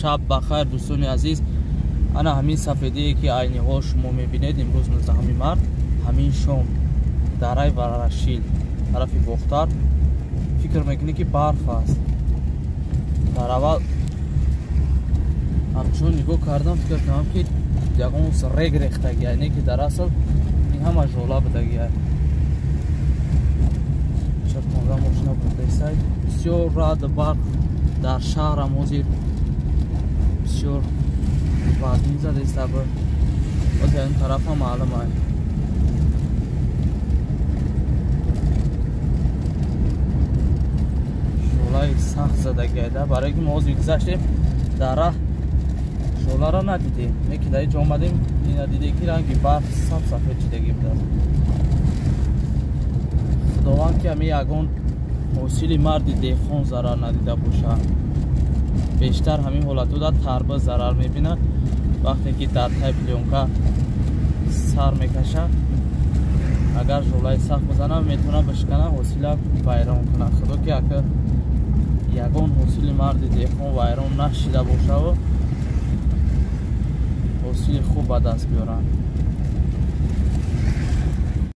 Шаб бахайр, дӯстони азиз. Ана ҳамин сафедие ки айни ҳол шумо мебинед, имрӯз 19 март, ҳамин шом дараи Варашил тарафи Бохтар фикр мекунӣ ки барф аст. Дар аввал ҳамчун нигоҳ кардам, фикр кардам ки ягон рег рехтагия, не ки дар асл ин ҳама жола будагия. Чартонда мошина бурдесай. Бисёр раъду барқ дар шаҳрам ҳозир бисёр вазнин задеста. Боз ин тарафам маълум ай. Шолаи сахт задагиайда, барое ки мо ҳозир гузаштем дар раҳ шоларо надидем, не ки дар ин ҷо омадем ина дидем ки ранги барф саб сафед шидагӣ будааст. Худованд ки ҳами ягон ҳосили марди деҳқон зарар надида бошад. Бештар ҳамин ҳолатҳо дар тарба зарар мебинад, вақте ки дар тай плёнка сар мекашад, агар жолаи сахт бизанад, метавонад бишкана, ҳосила вайрон кунад. Худо ки ака ягон ҳосили марди деҳқон вайрон нашида бошаву ҳосили хуб ба даст биёранд.